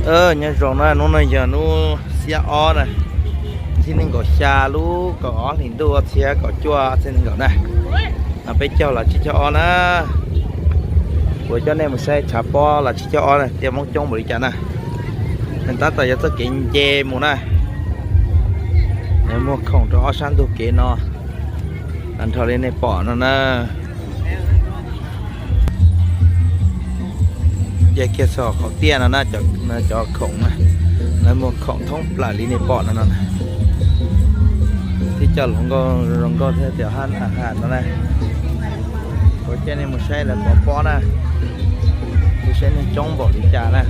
Nyob zoo na, hnub no yog hnub xiab ob na, hnub nees nkaum xya lub kaum ob hlis ntuj ob txhiab kaum cuaj txhiab nees nkaum na. No peb caug los tsib caug ob na. Kuv coj nej mus saib tshav pob los tsib caug ob na, tiaj Hmoob coob npaum li cas na. Nws tab tom yog txoj kev nce mus na. Lawv muag khoom rau ob sab ntug kev no, tag nrho li nej pom no na. Ces kiag txog qhov tiaj no na, cov khoom na, lawv muag khoom thoob plaws li nej pom no no. Thiab cov hluas nkauj zoo nkauj thiab tias hab ha no na. Kuv coj nej mus saib lawv pov pob na, mus saib neeg coob npaum li cas na.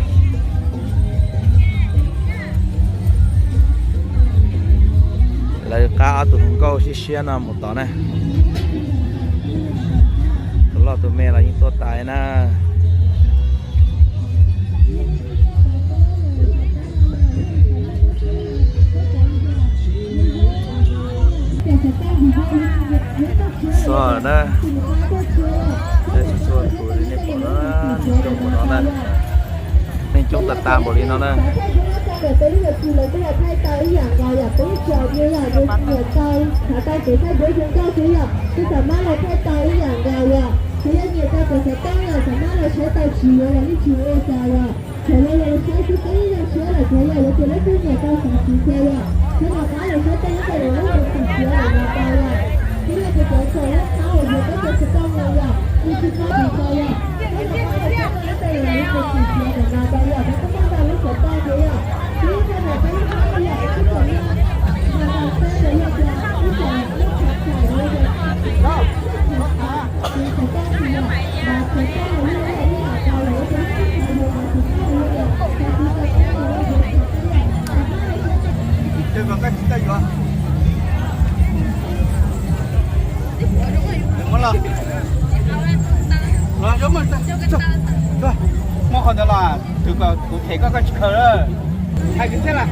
Lawv qab ob tug hluas nkauj siab siab no mus tod na. Tus loj tus me los yeej tuaj tas na. Xov na, txhua tus li nej pom no, neeg coob tas tas npaum li no na. Muab los, los, muab qhov ntawd los, kuv them koj, koj tsis khaws lawm. Hais kwv txhiaj lawm.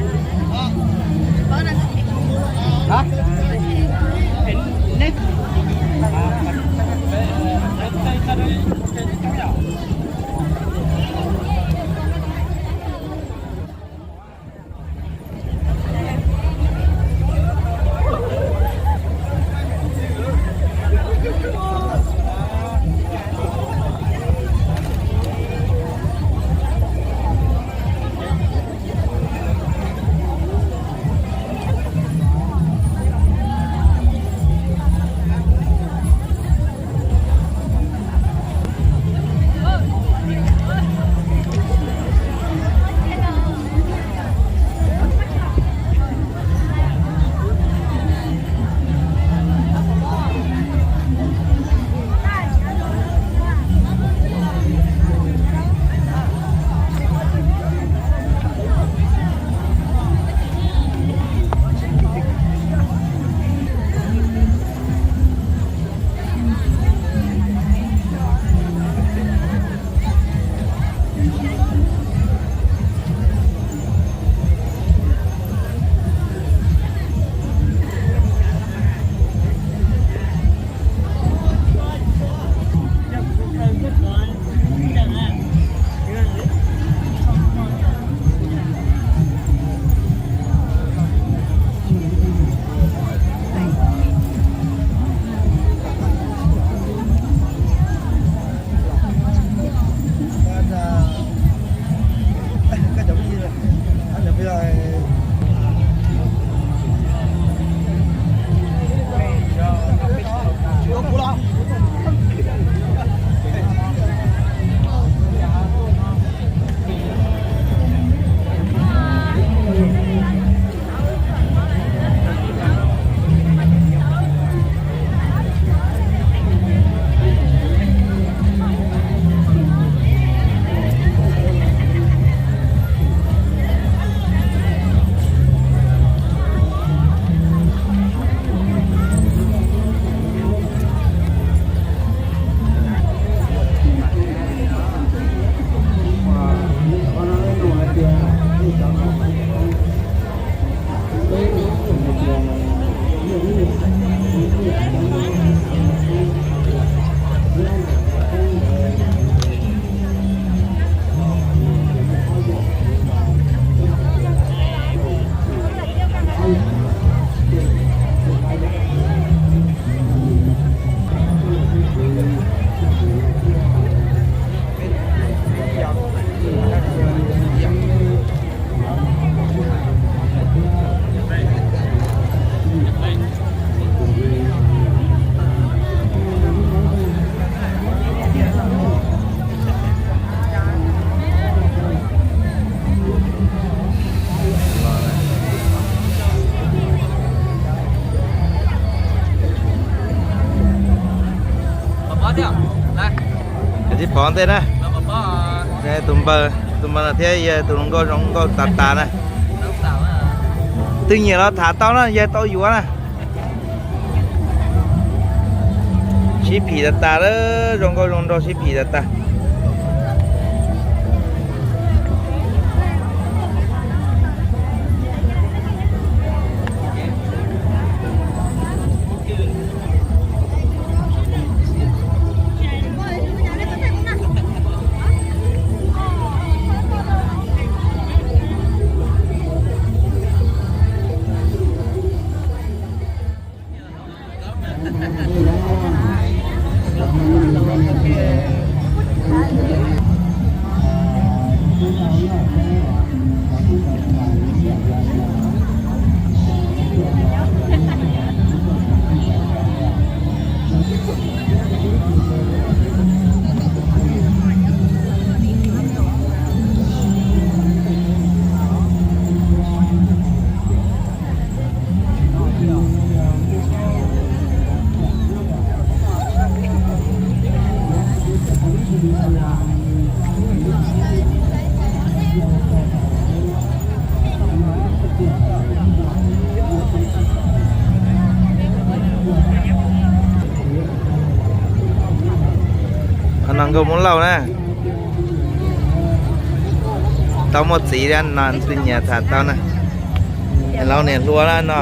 Ntej na, tus npawg, tus npawg no thiab yawg tus hluas nkauj zoo nkauj tas tas na. Twg nyiam los tham tau na, yawg tau yuav na. Sib phim tas tas, zoo nkauj zoo nraug sib phim tas tas. Qhov no nkauj Hmoob Lauj na. Tau muaj txiv no twg nyiam tham tau na. Niam laus niam hluas no.